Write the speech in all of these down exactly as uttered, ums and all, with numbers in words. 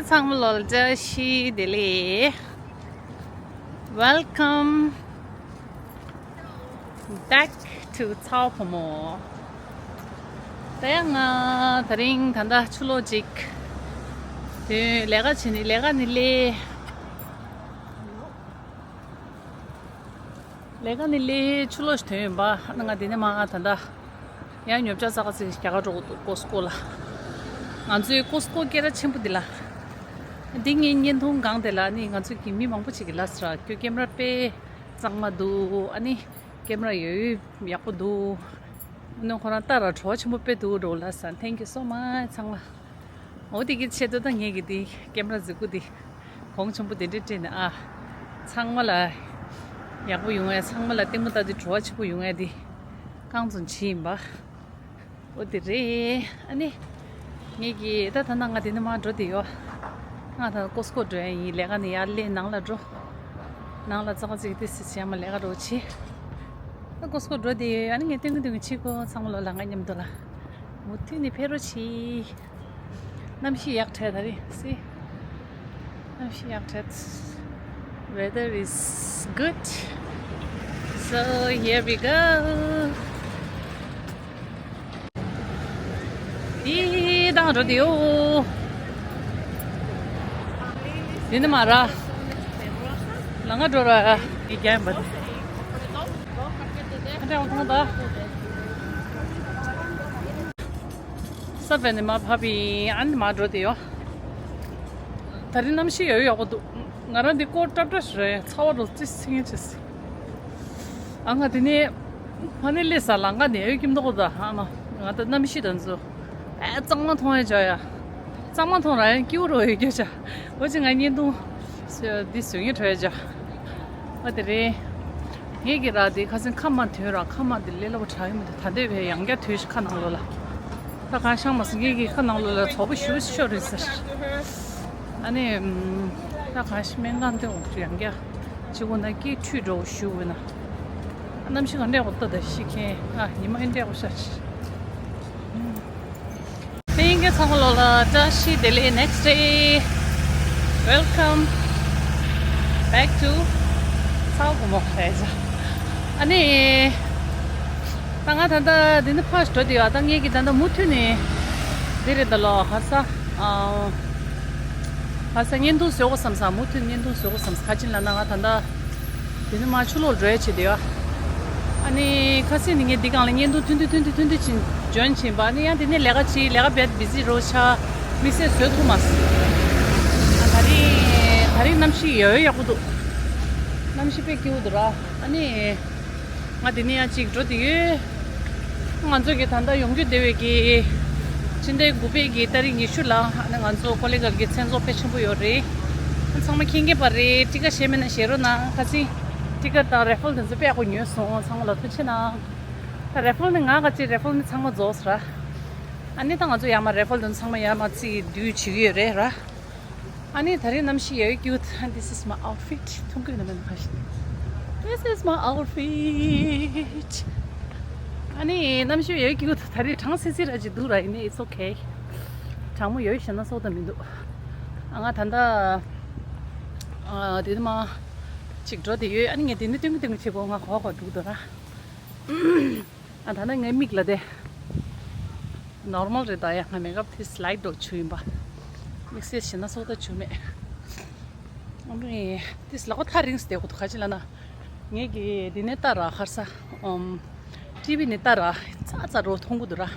ཚང་མ་ལོ་ལ་བཀྲ་ཤིས་བདེ་ལེགས། Welcome back to ཚའོ་ཕོ་མོ། ད་ཡང་ང་དེ་རིང་ད་ལྟ་ཕྱི་ལོགས་ཅིག་དེ་ལས་ཀ་བྱེད་ནི་ལས་ཀ་ནི་ལས། ལས་ཀ་ནི་ལས་ཕྱི་ལོགས་ཤིག་ཐོན་ཡིན་པ། ཨ་ནི་ང་དེ་ནས་མ་ད་ལྟ་ཡང་ཉོ་ཆ་ཙག་ཙིག་རྒྱ་གར་འགྲོ་གི་འདུག་ཀོ་སི་ཀོ་ལ། ང་ཚོའི་ཀོ་སི་ཀོ་སྐད་གྲགས་ཆེན་པོ་འདི་ལ། འདི་ངའི་བརྙན་ཐུང་སྒང་དེ་ལ་ནི་ང་ཚོ་གི་མི་མང་པོ་ཅིག་གིས་ལབ་སོང་ར། ཁྱོད་ཀེམ་ར་དཔེ་གཙང་མ་འདུག་ཨ་ནི་ཀེམ་ར་ཡོད་ཡོད་ཡག་པོ་འདུག་ཨ་ནི་ཁོ་རང་ལྟ་ར་བྲོ་བ་ཆེན་པོ་དཔེ་འདུག་འགྲོ་ལབ་སོང་། Thank you so much ཚང་མ། འོ་དེ་གི་ཆེད་དུ་ད་ངེད་ཀྱི་དེ་ཀེམ་ར་མཛེས་སྡུག་དེ་གོང་ཆེན་པོ་དེ་འདྲས་སྤྲད་ནས་ཨ། ཚང་མ་ལ་ཡག་པོ་ཡོང་ཡ། ཚང་མ་ལ་ལྟད་མོ་ལྟ་དུས་བྲོ་བ་ཆེན་པོ་ཡོང་ཡ་དེ་རྐང་བཙུགས་བྱས་ཡིན་པ། འོ་དེ་རེད། ཨ་ནི་ངེད་ཀྱི་ད་ད་ནང་ང་དེ་ནས་མར་འགྲོ་དེ་ཡོད། ང་ད་ཀོ་སི་ཀོ་འགྲོ་ཡ་ཡིན། ལས་ཀ་ནས་ཡར་སླེབས་ནང་ལ་འགྲོ། ནང་ལ་ཙག་ཙིག་དེ་སི་སི་ཡ་མ་ལས་ཀ་འགྲོ་བྱེད། ད་ཀོ་སི་ཀོ་འགྲོ་དེ་ཡོད། ཨ་ནི་ངས་སྟོན་གི་སྟོན་གི་བྱེད་གོ་ཚང་མ་ལོ་ལ་ང་མཉམ་དུ་ལ། མུ་མཐུད་ནས་ཕེབས་རོགས་གྱིས། གནམ་གཤིས་ཡག་དྲགས་ད་རེད། See གནམ་གཤིས་ཡག་དྲགས། Weather is good. So here we go. དེ་དང་འགྲོ་དེ་ཡོད། དེ་ནི་མ་ར། ལ་ང་འགྲོ་ར་གི་རྒྱ་ཡིན་པ་དེ། ཁ་འདྲ་བ་མཐོང་ད། ས་བོན་ནས་མར་བབས་པའི་ཨ་ནི་མར་འགྲོ་དེ་ཡོད། ད་རིང་གནམ་གཤིས་ཡོད་ཡག་པོ་འདུག་ང་རང་འདི་སྐོར་ཏྲབ་ཏྲབ་ཞིག་རེད། ཚ་བ་རུ་ཙི་སིང་ངེ་ཅི་སི། ཨ་ང་དེ་ནས་ཕ་ནི་ལས་ས་ལང་ཀ་ནས་ཡོད་ཀྱི་མདོག་ད། ཨ་མ་ང་ད་གནམ་གཤིས་དང་ཚོ་ཨ་གཙང་མ་མཐོང་ཡ་བྱ་ཡ། གཙང་མ་མཐོང་ར་ཡང་སྐྱིད་པོ་རོ་ཡོད་རྒྱུ་བྱ། འོ་ཅི་ང་བརྙན་ཐུང་འདི་བཟོས་ངེས་བྲོ་ཡ་བྱ། ཨ་དེ་རེད། ངེད་ཀྱི་ར་དེ་ཁ་སང་ཁ་མ་ཐོན་ར། ཁ་མ་དེ་ལས་སླ་པོ་དྲག་ཡོད་མི་འདུག་ད་ལྟའི་བས་ཡང་བསྐྱར་ཐོན་ཤིག་ཁ་ནང་ལོགས་ལ། ད་གང་ཤང་མ་སོང་། ངེད་ཀྱི་ཁ་ནང་ལོགས་ལ་དོག་པོ་ཞུ་ཤོར་རེད་ཟེར། ཨ་ནི་ད་གང་ཤི་སྨན་ཁང་དེ་འོག་ཏུ་ཡང་བསྐྱར་ཅི་གོ་ན་སྐྱིད་འཁྲུད་འགྲོ་ཞུ་འོ་ན། གནམ་གཤིས་ག་འདྲས་འོ་ལྟ་ད་ཤི་མཁན་ཨ་ཉི་མ་ཨེ་འདྲས་འོ་ཤ་ཤི། དེ་ཡིན་གྱི་ཚང་མ་ལོ་ལ་བཀྲ་ཤིས་བདེ་ལེགས། Next day. Welcome back to ཚའོ་ཕོ་མོ་རེད་ཟེར། ཨ་ནི་ད་ང་ད་ལྟ་འདི་ནི་ཕར་འགྲོ་དེ་ཡོད། ད་ངེད་ཀྱི་ད་ལྟ་མུ་མཐུད་ནས་འདི་རེད་ད་ལོ། ཧ་ས་ཨ་ཧ་ས་བརྙན་ཐུང་བཟོ་དགོས་བསམ་ས། མུ་མཐུད་བརྙན་ཐུང་བཟོ་དགོས་བསམ་ས། ག་ཅི་ལ་ན་ང་ད་ལྟ་དེ་ནས་མར་ཕྱི་ལོགས་འགྲོ་ཡ་བྱེད་དེ་ཡོད། ཨ་ནི་ཁ་སང་ནི་ངས་འདི་སྒང་ལ་བརྙན་ཐུང་ཐུང་ཐུང་ཐུང་ཐུང་ཐུང་ཅིག་འཇོན་ཕྱིན་པ། ཨ་ནི་ཡང་དེ་ནས་ལས་ཀ་བྱེད། ལས་ཀ་བྱེད་བི་ཟི་རོ་ཆ་དམིགས་བསལ་བཟོ་ཐུབ་མ་སོང་། ཨ་ད་རིང་ད་རིང་གནམ་གཤིས་ཡོད་ཡག་པོ་འདུག་གནམ་གཤིས་དཔེ་སྐྱིད་པོ་འདུག་ར། ཨ་ནི་ང་དེ་ནས་ཡང་ཅིག་འགྲོ་དེ་ཡོད། ང་ཚོ་གི་ད་ལྟ་ཡོང་རྒྱུ་དེ་བས་ཀྱི་ཕྱི་ཟླ་དགུ་པའི་གི་ཏ་རིག་ཉི་ཤུ་ལ་ཨ་ནི་ང་ཚོ་ཀོ་ལི་གལ་གི་མཚན་ཚོགས་དཔེ་ཆེན་པོ་ཡོད་རེད། ཚང་མ་མཁྱེན་མཁྱེན་པ་རེད། ཊི་ཀ་ཊི་བཞེས་མེད་ན་བཞེས་རོགས་གནང་། ཁ་སང་ཊི་ཀ་ཊི་དང་རེ་ཕལ་དེ་ཚོ་དཔེ་ཡག་པོ་ཉོས་སོང་། ཚང་མ་ལ་ཐུགས་རྗེ་གནང་། ད་རེ་ཕལ་ནི་ང་ག་ཅི་རེ་ཕལ་ནི་ཚང་མ་རྫོགས་སོང་ར། ཨ་ནི་ད་ང་ཚོ་ཡར་མར་རེ་ཕལ་དེ་ཚོ་ཚང་མ་ཡར་མར་རྩིས་བསྡུས་བྱེད་ཀྱི་ཡོད་རེད་ར། ཨ་ནི་ད་རེས་གནམ་གཤིས་ཡོད་ཀྱི་ཡོད། This is my outfit. མཐོང་གི་ཡོད་ན་མེད་ན་ཁ་ཤས། This is my outfit. ཨ་ནི་གནམ་གཤིས་ཡོད་ཀྱི་ཡོད། ད་རེས་གྲང་སི་སི་ར་ཅིག་འདུག་ར། ཡིན་ནའི་it's okay. གྲང་མོ་ཡོད་ཞེ་ན་སོགས་ད་མི་འདུག་ཨ་ང་ད་ལྟ་ཨ་དེ་ནི་མ་ཅིག་འགྲོ་དེ་ཡོད། ཨ་ནི་ངས་དེ་ནི་སྟོན་གི་སྟོན་གི་བྱེད་དགོས། ང་གོ་གོ་འདུག་དོ་ར། ཨ་ད་ནི་ངའི་མིག་ལ་དེ་ནོར་མལ་རེད། ད་ཡ་ང་མེག་ཨབ་དེ་སི་ལའིཊ་འདྲ་བྱུག་ཡིན་པ། དམིགས་བསལ་ཞེ་ན་སོགས་ད་བྱུག་མེད། ཨ་ནི་དེ་སི་ལག་པ་ཐག་རིང་སྟེ་གོ་ཐུག་ག་ཅི་ལ་ན། ངས་ཀྱི་འདི་ནས་ལྟ་ར་ཧར་ས། ཨམ། ཊི་ཝི་ནས་ལྟ་ར་ཙག་ཙག་རོ་མཐོང་གི་འདུག་ར།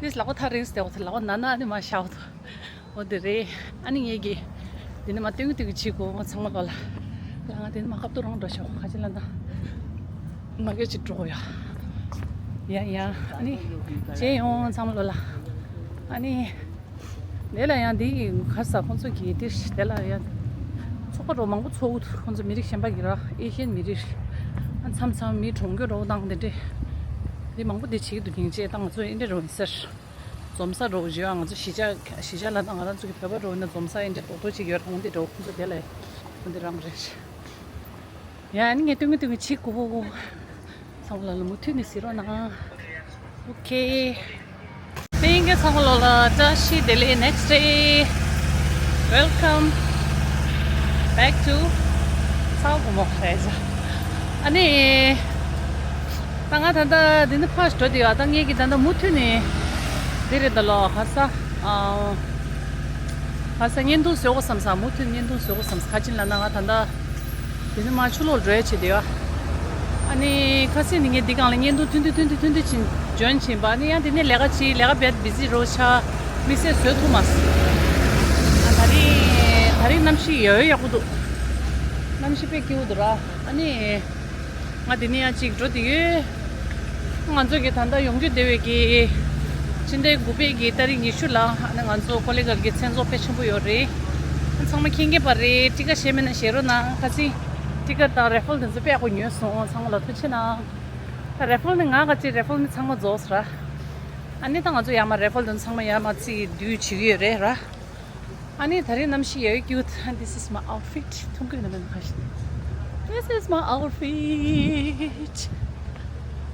དེ་སི་ལག་པ་ཐག་རིང་སྟེ་གོ་ཐུག་ལག་པ་ན་ན་ཨ་ནི་མ་ཤའོ་ཐུག་འོ་དེ་རེད། ཨ་ནི་ངས་ཀྱི་འདི་ནས་མ་སྟོན་གི་སྟོན་གི་བྱེད་དགོས། ང་ཚང་མ་ལོ་ལ། ལ་ང་འདི་ནས་མ་ཁབ་ཏུ་རང་འགྲོ་ཤོག་ག་ཅི་ལ་ན། མ་གི་ཅིག་འགྲོ་ཡ། ཡ་ཡ། ཨ་ནི་མཇལ་ཡོང་ཚང་མ་ལོ་ལ། ཨ་ནི་དེ་ལ་ཡང་འདི་ག་ས་ཁོང་ཚོ་གི་དེ་དེ་ལ་ཡང་ཚོགས་པ་རོ་མང་པོ་ཚོགས། ཁོང་ཚོ་མི་རིགས་གཞན་པ་གི་ར་ཨེ་ཤི་ཡན་མི་རིགས། མཚམས་མཚམས་མི་གྲོངས་རྒྱུ་རོ་དང་དེ་འདྲས་དེ་མང་པོ་དེ་བྱེད་ཀྱི་འདུག་སྙིང་རྗེ། ད་ང་ཚོ་ཨེ་འདྲས་རོ་ཡིན་ཟེར། འཛོམས་ས་འགྲོ་བཞིན་ང་ཚོ་གཞིས་ཆགས་གཞིས་ཆགས་ལ་དང་ང་རང་ཚོ་གི་བོད་པ་འགྲོ་ན་འཛོམས་ས་ཨེ་འདྲ་རྡོག་རྡོག་ཅིག་ཡོད་རང་འདི་འགྲོ་ཁོང་ཚོ་དེ་ལ་ཁོང་འདི་རང་རེད། ཡ་ཨ་ནི་ངས་སྟོན་གི་སྟོན་གི་བྱེད་དགོས། ཚང་མ་ལ་ལ་མུ་མཐུད་ནས་གཟིགས་རོགས་གནང་། ཨོ་ཁེ། དེ་ཡིན་གྱི་ཚང་མ་ལོ་ལ་བཀྲ་ཤིས་བདེ་ལེགས། Next day. Welcome back to ཚ་བོ་མོ་ཧེ་ཟ། ཨ་ནི། ད་ང་ད་ལྟ་འདི་ནི་ཕར་འགྲོ་དུས་ཨ་ད་ངེད་ཀྱི་ད་ལྟ་མུ་མཐུད་ནས་འདི་རེད་ད་ལོ། ཧ་ས་ཨ། ཧ་ས་བརྙན་ཐུང་བཟོ་དགོས་བསམ་ས། མུ་མཐུད་བརྙན་ཐུང་བཟོ་དགོས་བསམ་ས། ག་ཅི་ལབ་ན་ང་ད་ལྟ་འདི་ནི་མར་ཆུ་ལོག་འགྲོ་ཡ་བྱེད་དུས་ཨ། ཨ་ནི་ཁ་སང་ནི་ངས་འདི་སྒང་ལ་བརྙན་ཐུང་ཐུང་ཐུང་ཐུང་ཐུང་ཐུང་ཕྱིན་འཇོན་ཕྱིན་པ། ཨ་ནི་ཡང་དེ་ནས་ལས་ཀ་བྱེད། ལས་ཀ་བྱེད་བི་ཟི་རུ་ཆགས། དམིགས་བསལ་བཟོ་ཐུབ་མ་སོང་། ཨ་ད་རིང་ད་རིང་གནམ་གཤིས་ཡོད་ཡག་པོ་འདུག་གནམ་གཤིས་དཔེ་སྐྱིད་པོ་འདུག་ར། ཨ་ནི། ང་དེ་ནས་ཡང་ཅིག་འགྲོ་དེ་ཡོད། ང་ཚོ་གི་ད་ལྟ་ཡོང་རྒྱུ་བསྡད་པའི་གི་ཕྱི་ཟླ་དགུ་པའི་གི་ཏ་རིག་ཉི་ཤུ་ལ་ཨ་ནི་ང་ཚོ་ཀོ་ལི་གྷལ་གི་མཚན་ཚོགས་དཔེ་ཆེན་པོ་ཡོད་རེད། ཨ་ཚང་མ་མཁྱེན་མཁྱེན་པ་རེད། ཊི་ཀ་ཊི་བཞེས་མེད་ན་བཞེས་རོགས་གནང་། ཁ་སང་ཊི་ཀ་ཊི་དང་རེ་ཕལ་དེ་ཚོ་དཔེ་ཡག་པོ་ཉོས་སོང་། ཚང་མ་ལ་ཐུགས་རྗེ་ཆེ་གནང་། ད་རེ་ཕལ་ནི་ང་ག་ཅི་རེ་ཕལ་ནི་ཚང་མ་རྫོགས་ར། ཨ་ནི་ད་ང་ཚོ་ཡར་མར་རེ་ཕལ་དེ་ཚང་མ་ཡར་མར་ཅིག་བསྡུས་བྱེད་ཀྱི་ཡོད་རེད་ར། ཨ་ནི་ད་རེས་གནམ་གཤིས་ཡོད་ཀྱི་ཡོད། This is my outfit. ཐུང་གི་ནམ་ཡང་ཁ་ཤས། This is my outfit.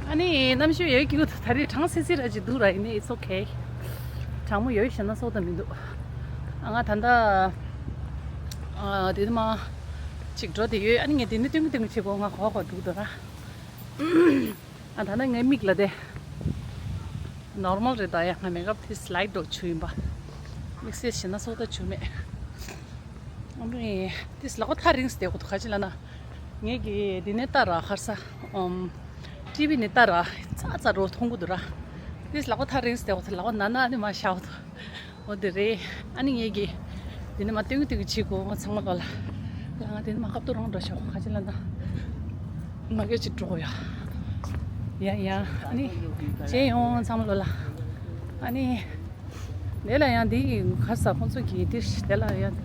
ཨ་ནི་གནམ་གཤིས་ཡོད་ཀྱི་ཡོད། ད་རེས་གྲང་སི་སི་ར་ཅིག་འདུག་ར། ཡིན་ནའི་it's okay. གྲང་མོ་ཡོད་ཞེ་ན་སོགས་ད་མི་འདུག་ཨ་ང་ད་ལྟ་ཨ་དེ་མ་ཅིག་འགྲོ་དེ་ཡོད། ཨ་ནི་ངས་དེ་ནི་སྟོན་གི་སྟོན་གི་བྱེད་དགོས། ང་གོ་གོ་འདུག་དོ་ར། ཨ་ད་ནི་ངའི་མིག་ལ་དེ་ནོར་མལ་རེད། ད་ཡང་ང་མེག་ཨབ་དེ་སི་ལའིཊ་འདྲ་བྱུགས་ཡིན་པ། དམིགས་བསལ་ཞེ་ན་སོགས་ད་བྱུགས་མེད། ཨ་མི་དེ་སི་ལག་པ་ཐག་རིང་སྟེ་གོ་ཐུག་ག་ཅི་ལབ་ན། ངེད་ཀྱི་དེ་ནས་ལྟ་ར་ཧར་ས་ཨམ་ཊི་ཝི་ནས་ལྟ་ར་ཚ་ཚ་རོ་མཐོང་གི་འདུག་ར། དེ་སི་ལག་པ་ཐག་རིང་སྟེ་གོ་ཐུག་ལག་པ་ན་ན་ནི་མ་ཤའོ་ཐུག་འོ་དེ་རེད། ཨ་ནི་ངེད་ཀྱི་དེ་ནས་མ་སྟོན་གི་སྟོན་གི་བྱེད་དགོས། ང་ཚང་མ་ལོ་ལ་ལ་ང་དེ་ནས་མ་ཁབ་ཏུ་རང་འགྲོ་ཤོག་ག་ཅི་ལབ་ན། མ་གི་ཅིག་འགྲོ་ཡ། ཡ་ཡ། ཨ་ནི་མཇལ་ཡོང་ཚང་མ་ལོ་ལ། ཨ་ནི་དེ་ལ་ཡང་དེ་ག་ས་ཁོང་ཚོ་གི་དེ་དེ་ལ་ཡང་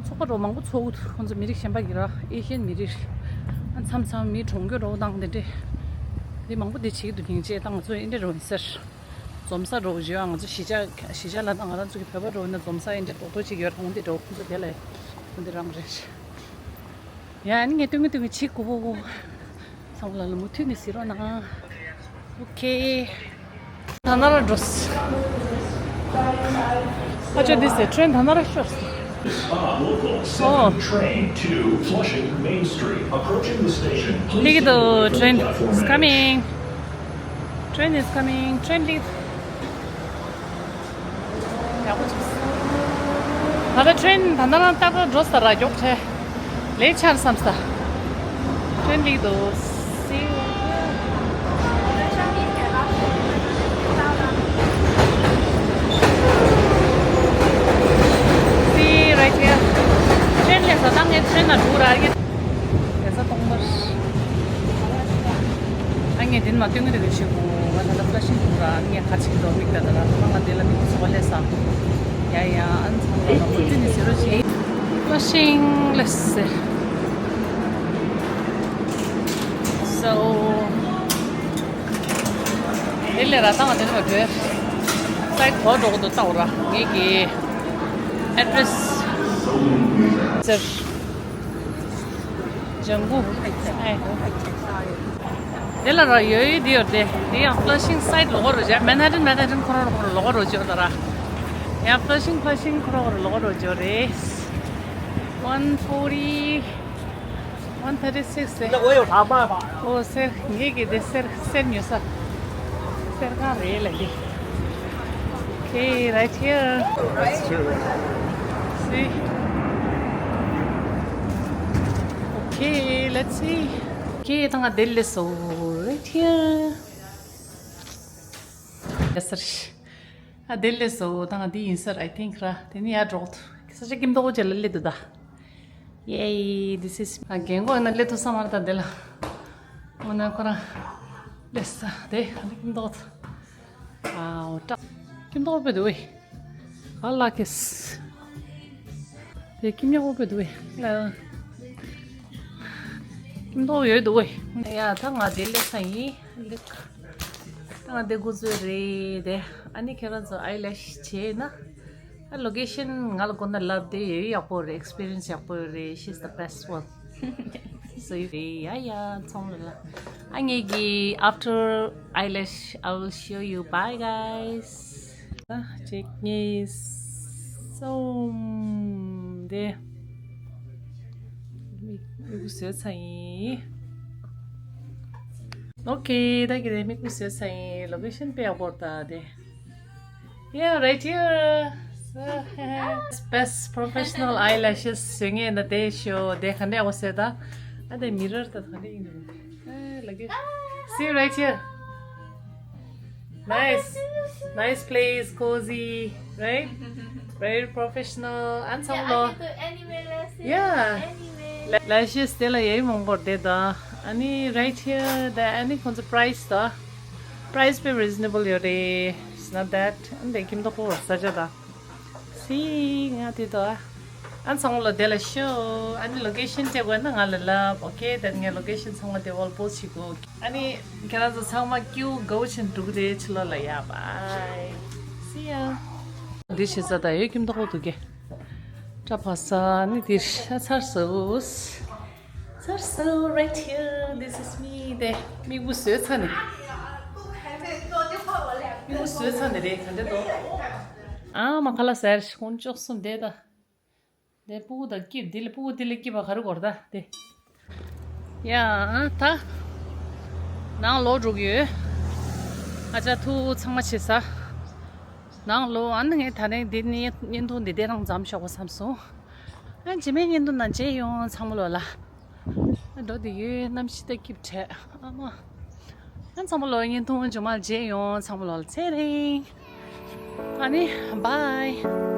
ཚོགས་པ་རོ་མང་པོ་ཚོགས། ཁོང་ཚོ་མི་རིགས་གཞན་པ་གི་ར། ཨེ་ཤན་མི་རིགས། ཨ་མཚམས་མཚམས་མི་གྲོངས་རྒྱུ་རོ་དང་དེ་འདྲས་དེ་མང་པོ་དེ་བྱེད་ཀྱི་འདུག་སྙིང་རྗེ། ད་ང་ཚོ་ཨེ་འདྲས་རོ་ཡིན་ཟེར། འཛོམས་ས་རོ་བརྗོད། ང་ཚོ་གཞིས་ཆགས་གཞིས་ཆགས་ལ་ད་ང་རང་ཚོ་གི་བོད་པ་རོ་ཡིན་ན་འཛོམས་ས་ཨེ་འདྲས་རྡོག་རྡོག་ཅིག་ཡོད་ར། འོན་ཏེ་འགྲོ་ཁོང་ཚོ་དེ་ལ་འོན་ཏེ་རང་རེད། ཡ་ཨ་ནི་ངས་སྟོན་གི་སྟོན་གི་བྱེད་དགོས། ཚང་མ་ལ་ལ་མུ་མཐུད་ནས་གཟིགས་རོགས་གནང་། ཨོ་ཁེ། ད་ན་ར་འགྲོ་སི། ཨ་ཅོ་འདི་སེ་ཁྲེན་ད་ན་ར་ཤོར་སི། Spa local seven train to Flushing Main Street. Approaching the station, please take the platform. Look at the train. It's coming. Train is coming. Train leave. ཡག་པོ་བྱུང་སོང་། ད་ལྟ་ཁྲེན་ད་ལྟ་རང་ཏག་ཏག་འགྲོ་ས་ར། མགྱོགས་ཆེ་ལས་ཆར་བསམ་ས། ཁྲེན་ལིག་འདུག See you. See right here. ཁྲེན་ལས་ས་ད་ངས་ཁྲེན་ན་འགྲོ་ར་ངས། ལས་ས་སྟོང་པར། ཨ་ངས་དེ་ནས་མ་སྟོན་གི་རེད་ཞུ་གོ། ང་ད་ལྟ་ཕ་ཤིང་འདུག་ར། ཨ་ངས་ཁ་ཅིག་འགྲོ་མིག་ད་ད་ར་ཁོ་རང་ལ་དེ་ལ་མིག་ཚོ་ལས་ས། ཡ་ཡ་ཨ་ཚང་མ་ལ་མུ་མཐུད་ནས་ཟེར་རོ་ཞེས། ཕ་ཤིང་ལས་ཟེར། So དེ་ལས་ར་ད་ང་དེ་ནས་མ་བྲོས། སའི་གོ་འགྲོ་གི་འདུག་ལྟ་འོ་ར་ངེད་ཀྱི་ཨེ་ཌི་རེ་སི་ཟེར། ལྗང་གུ། དེ་ལ་ར་ཡོད་ཡོད་དེ་ཡོད་དེ། དེ་ཡང་ཕ་ལ་ཤིང་སའི་ལོགས་རུ་བྱས། མན་ཧ་ཊན་མན་ཧ་ཊན་ཁོ་རང་ཁོ་རང་ལོགས་རུ་བྱོས་ད་ར། ཡང་ཕ་ལ་ཤིང་ཕ་ལ་ཤིང་ཁོ་རང་ཁོ་རང་ལོགས་རུ་བྱོས་རེད། One forty, one thirty six ཟེར། ཨོ་ཟེར་ངེད་ཀྱི་དེ་ཟེར་ཟེར་ཉོ་ས། ཟེར་གང་རེད་ལ་འདི། Okay, right here. That's true. See? Okay, let's see. Okay, ད་ང་དེ་ལས་སོ། Right here. Yes, sir. ཨ་དེ་ལས་སོ། ད་ང་འདི་ཡིན་ས་རེད། I think ར། དེ་ནི་ཡར་འགྲོ། ཁ་སང་ཅིག་ཀིམ་ཏོག་ཅེ་ལ་སླེབས་འདུག་ད། Yay, this is ཨ་རྒན་གོག་ཡིན་ན་སླེབས་ཐུབ་ས་མ་རེད་ད་དེ་ལ། འོ་ན་ཁོ་རང་སླེབས་ས་དེ་ཨ་ནི་ཀིམ་ཏོག་ད། ཨའོ་ཀྲ། ཀིམ་ཏོག་པེ་འདུག་ཨེ། ག་ལ་ཁེས། དེ་ཀིམ་ཉག་པོ་པེ་འདུག་ཨེ། ཀིམ་ཏོག་ཡོད་འདུག་ཨེ། ཡ་ད་ང་དེ་སླེབས་ས་ཡིན། ལེགས། ད་ང་འདི་འགོ་བཟོས་རེད་དེ། ཨ་ནི་ཁྱེད་རང་ཚོ་ཨའི་ལེ་ཤི་བྱས་ན། ཨ་ལོ་ཀེ་ཤན་ང་ལ་གོ་ན་ལབ་དེ་ཡོད་ཡག་པོ་རེད། ཨེག་སི་པི་རི་ཡན་སི་ཡག་པོ་རེད། She's the best one. So you ཡ་ཡ་ཚང་མ་ལ། ཨ་ངེད་ཀྱི་after eyelash I will show you. Bye guys. ཨ་ཅིག་ངེས་སོང་། དེ། མིག་མིག་བཟོས་ཚར་ཡིན། ཨོ་ཁེ། ད་གི་དེ་མིག་བཟོས་ཚར་ཡིན། ལོ་ཀེ་ཤན་དཔེ་ཡག་པོ་རེད་ད་དེ། Yeah, right here. So, best professional eyelashes བཟོས་ངེས་ན་དེ་ཤོ་དེ་ག་འདྲ་ཡག་པོ་བཟོས་ད། ཨ་དེ་མི་རར་ད་ག་འདྲ་ཡིན་འདུག་ཨ་ལོ་ཀེ། See, right here. Nice. Nice place, cozy, right? Very professional. ཨ་ཚང་མ་ལོ། Yeah, I can do anywhere lashes. Yeah. Anywhere. Lashes དེ་ལ་ཡ་ཡི་མང་པོ་རེད་ད། ཨ་ནི་right here, the ཨ་ནི་ཁོང་ཚོ་price ད། Price དཔེ་reasonable ཡོད་རེད། It's not that. ཨ་ནི་དེ་ཁྱིམ་ཐོག་པོ་ས་ཆ་ད། See, ང་དེ་ད། ཨ་ཚང་མ་ལོ་དེ་ལ་ཤོ། ཨ་ནི་ལོ་ཀེ་ཤན་སྤྲད་དགོས་ན་ང་ལ་ལབ། Okay, then ངས་ལོ་ཀེ་ཤན་ཚང་མ་དེ་ཨོལ་པོ་སི་བྱེད་དགོས། ཨ་ནི་ཁྱེད་རང་ཚོ་ཚང་མ་ཀྱུ་དགའ་བོ་བྱས་འགྲོ་གི་རེད། ཕྱི་ལོགས་ལ་ཡ། Bye. See ya. འདི་བྱེད་ས་ད་ཡོད་ཁྱིམ་ཐོག་པོ་འདུག་གེ། ཏྲ་ཕ་ས་ནི་དེ་ཤ་ཚར་སོ། ཚར་སོ། Right here, this is me. དེ་མིག་བུ་བཟོས་ཚར་ནས། མིག་བུ་བཟོས་ཚར་ནས་རེད། ག་འདྲ་འདུག་ཨ་མ་ཁ་ལག་ཟ་ཡར་ཤི་ཁོང་ཅོག་གསུམ་དེ་ད། དེ་སྤུ་གུ་ད་སྐྱིབས་འདི་ལ་སྤུ་གུ་འདི་ལ་སྐྱིབས་པ་ག་རེ་གོ་ར་ད་དེ། ཡ་ཨ་ད། ནང་ལོག་འགྲོ་གི་ཡོད། ཨ་ཅག་ཐུག་ཚང་མ་བྱེད་ས། ནང་ལོག་ཨ་ནི་ངས་ད་ནས་འདི་ནས་བརྙན་ཐུང་འདི་དེ་རང་མཚམས་ཞོག་པ་བསམ་སོང་། ཨ་རྗེས་མའི་བརྙན་ཐུང་ནང་མཇལ་ཡོང་། ཚང་མ་ལོ་ལ། ཨ་འགྲོ་དེ་ཡོད། གནམ་གཤིས་ད་སྐྱིབས་བྲལ་ཨ་མ། ཨ་ཚང་མ་ལོ་བརྙན་ཐུང་རྗེས་མ་མཇལ་ཡོང་། ཚང་མ་ལོ་ལ་ཚེ་རིང་། ཨ་ནི་bye.